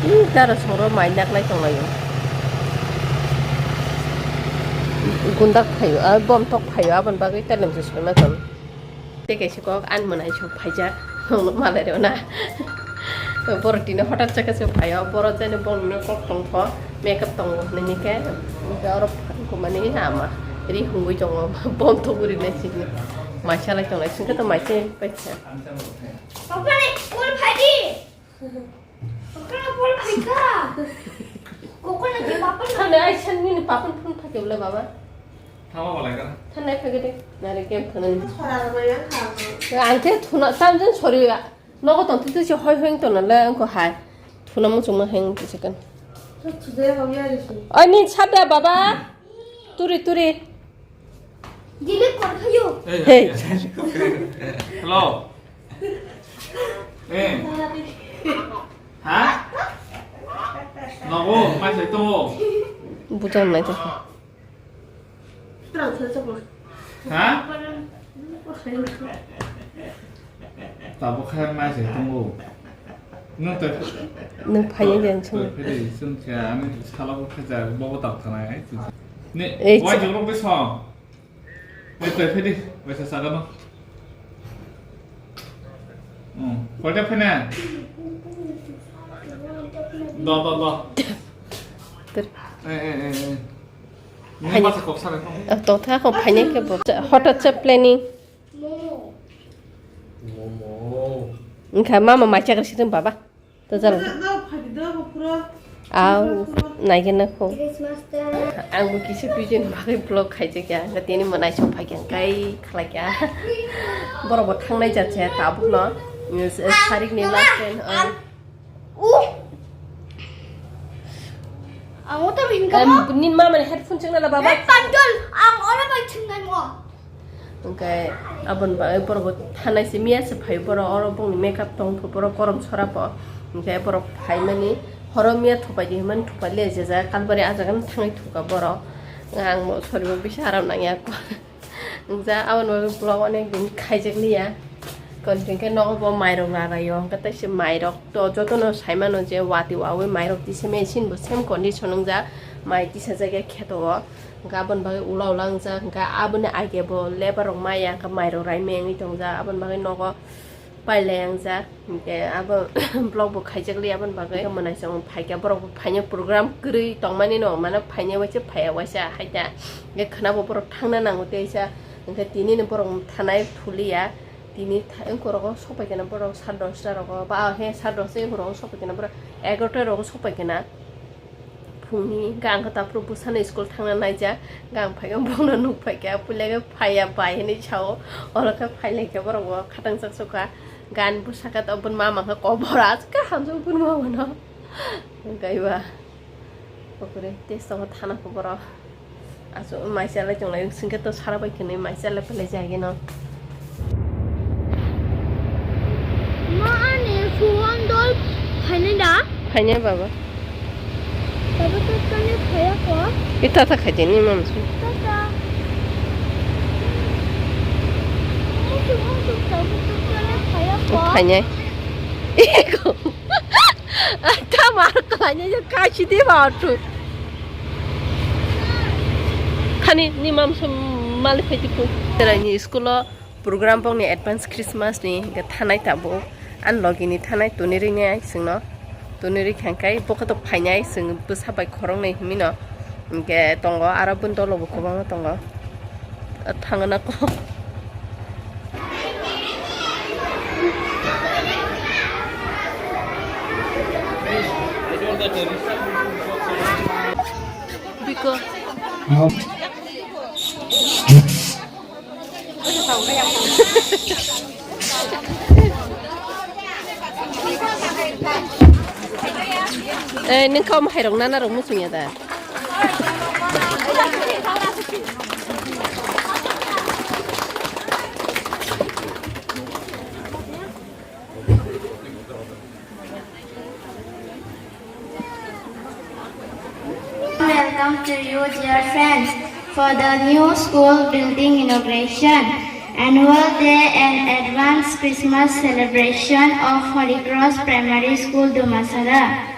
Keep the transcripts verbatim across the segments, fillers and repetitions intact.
Ih, taro songro mai naklai tonglaio. Gundak phaio, a, bom tok phaio, aboni bagwi telem se soima tong. Tei kaisa kok ani mwnai song phaijak, nongno malai rw na. Borok tini hotat chakhe se phaio, borok jani bongni kok tongkho, makeup tongo hinwi khe, hinkhe oro phangkukmani ama ri hungwi tongo, bom tok uri nai sini. Mai salai tonglai singkhe to mai se paikha. Papa ni school phaidi. Kokona bol phaikha. Kokona je bapan. Thane ai san nini papan phun phake bole baba. Thama bolai kana? Thane phake de. Nare game thane. Sora rwmai ang kha. Ang te thuna tam jen sori. Nogo tong tite se hoi hoi tong le ang ko hai. Thuna mo chuma heng tise kan. Thujaya hobya risi. Ani sada baba. Turi turi. Delete kor khayo. Hey. Hey. Hello. Eh. Ha? Nogo, mai sai to. Bujang nai to. Terang saja bos. Ha? Tabuk khe mai se tongo. Nwng twi, nwng phaiya de ang sung. Twi phai de, sung khe ani salo bo khe ja, bo bo tak thanai ai. Ne, ei, wai jok rok de song. Ne twi phai de, wai sa saga no. Hmm, koi ta phai na? Do, do, do. Ter. Eh, eh, eh, eh. Phai ni. Nwng ma sa kok sa le song. Ah, to tha ko phai ni khe bo. Hotat cha planning. Momo. Momo. Wngkha mama mai chakra sitwng baba. To jalo. Dal phadi da bo pura. Aw, naigena kho. Christmas ta. Ang bo kisa video ni bagwi vlog khaijak ya. Ang tini mwnai song phai khe kai khlai kya. Borok bo thangnai jat se tabuk no. Sarik ni last time. Uh. Ang o tamo hinkha mo? Em, nin mama ni headphone chwngna la baba? Red pandal, ang oro bai chwngnai mo. Hwnkhe aboni bagwi borok bo thanai se miya se phai borok oro bongni makeup tong tho borok korom sora po. Hwnkhe borok phaimani horo miya thupai di hwnmani thupai le je jaga kalbari ah jaga no thangwi thuka borok. Ang bo sori bo bisa aram nangya. Wngjak aboni bagwi vlog onek din khaijak liya. Content khe nogo bo mairok raraio, hwnkhe teisa mairok to jotono saimano je wati wawi mairok tisa mechine bo same condition wngjak, mai tisajak ya kheto o. Hwnkhe aboni bagwi ula ula wngjak, hwnkhe aboni age bo labour rok maya, hwnkhe mairok rai mengwi tongjak, aboni bagwi nogo pailai wngjak, hwnkhe abo vlog bo khaijak li aboni bagwi. Mwnai chwng phaikha borok bo phaina program kwrwi tongmani no, mano phaina waisa phaiya waisa haida. Hwnkhe khwnabo borok thangna nango teisa, hwnkhe tini no borok thanai thuliya, tini tha-, wngkha rogo sopai kheno borok sat dosta rogo, ba he sat dosta wngkha rogo sopai kheno borok egarota rogo sopai kheno. Phungni hwnkhe ang khe taphuru bwsano school thangna naijak, hwnkhe ang phaikhe bongno nuk phaikha, puila khe phaiya bai hinwi sao, oro khe phailaikha borok bo khatang chak sukha, gan bwsakhe to bini mama khe kobor aswk khe hamjak bini mamano, hwnkhe ba okore tei tongo thana khe borok. Aso mai chalai tonglai singkhe to sara bai khwnwi mai chalai phalai jageno. Ma ani suwan dol phainai da? Phainai baba. Baba to tani phaya ko? Ita ta khaidi ni mam su. Tata. Musu musu tabu to tani phaya ko? Phainai. Iko. Tamar khlainai je kaisi de ba tu. Khani ni mam sum mali phai di phu. Terai ni school o program bong ni advance Christmas ni hingke thanai tabuk. An logi ni thanai tuni ri nai singno. Tuni ri khang kai bo khe to phainai sing bwsa bai khorok nai himi no. Hingke tongo aro bun dolo bo kwbangma tongo. Thangna ko. Biko. Eh, nung kau mahai rok nana rok muchung ya da? Welcome to you, dear friends, for the new school building inauguration, annual day and advance Christmas celebration of Holy Cross Primary School, Dumasara.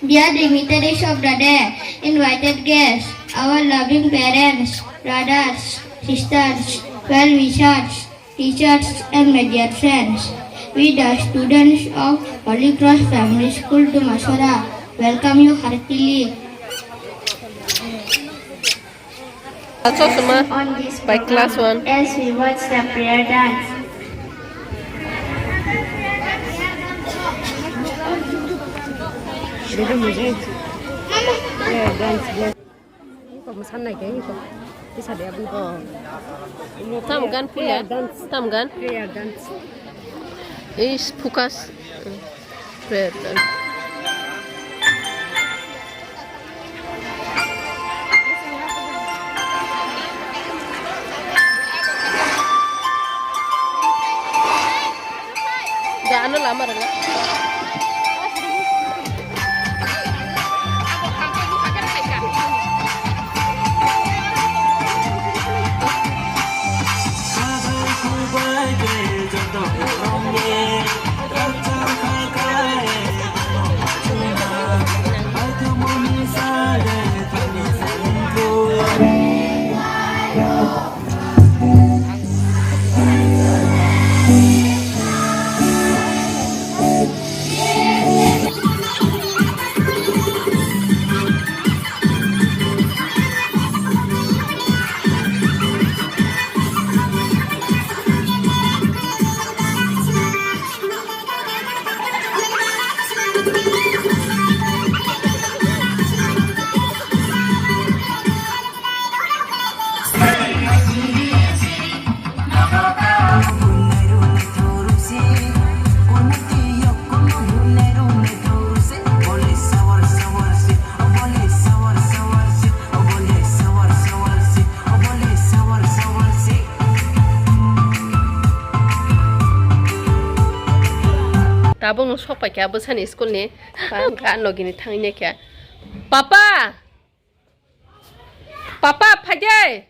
Dear dignitaries of the day, invited guests, our loving parents, brothers, sisters, well-wishers, teachers, and media friends, we, the students of Holy Cross Primary School, Dumasora, welcome you heartily. Chosma by class one. As we watch the prayer dance. Tam gan puya. Prayer dance. Tam gan. Prayer dance. Is focus. Prayer dance. Da ano lama rwla. Tabuk no sok pai kha bwsani school ni, ba wngkha nogini thangwi kha. Papa! Papa, phaidi!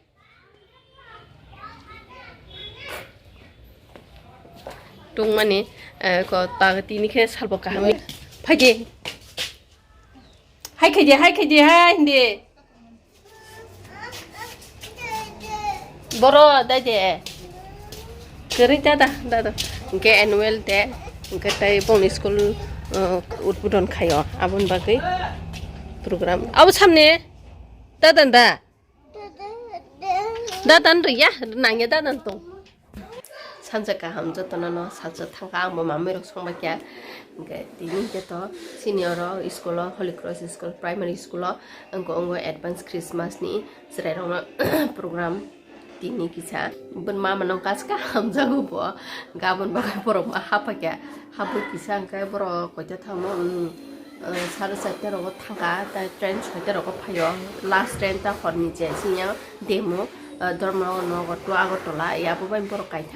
Tungmani, eh, ko ta tini khe salbo kaham. Phaidi. Hai khaidi, hai khaidi, hai hindi. Boro, dai de. Kwrwi da da, da da. Hwnkhe annual day, hwnkhe tei bongni school, uh, udbodon khaio, aboni bagwi program. Abo samni da da da. Da da nrwya, nangya da da tong. Sanja kaham jotono no salsa thangkha, ang bo mamwi rok songbai kha. Hwnkhe tini hwnkhe to senior rok school o, Holy Cross School, primary school o, wngkha ongo advance Christmas ni chwrai rokno program. Tini kisa bini mama no kaska hamjago bo, gabon bagwi borok ma haphaikha, hapwi kisa hwnkhe borok koita thangma, um, uh, sare charta rogo thangkha, tai train soita rogo phaio, last train ta horni je siniya demo, uh, Dharmanagar to Agartala, yabo bai borok kaitha.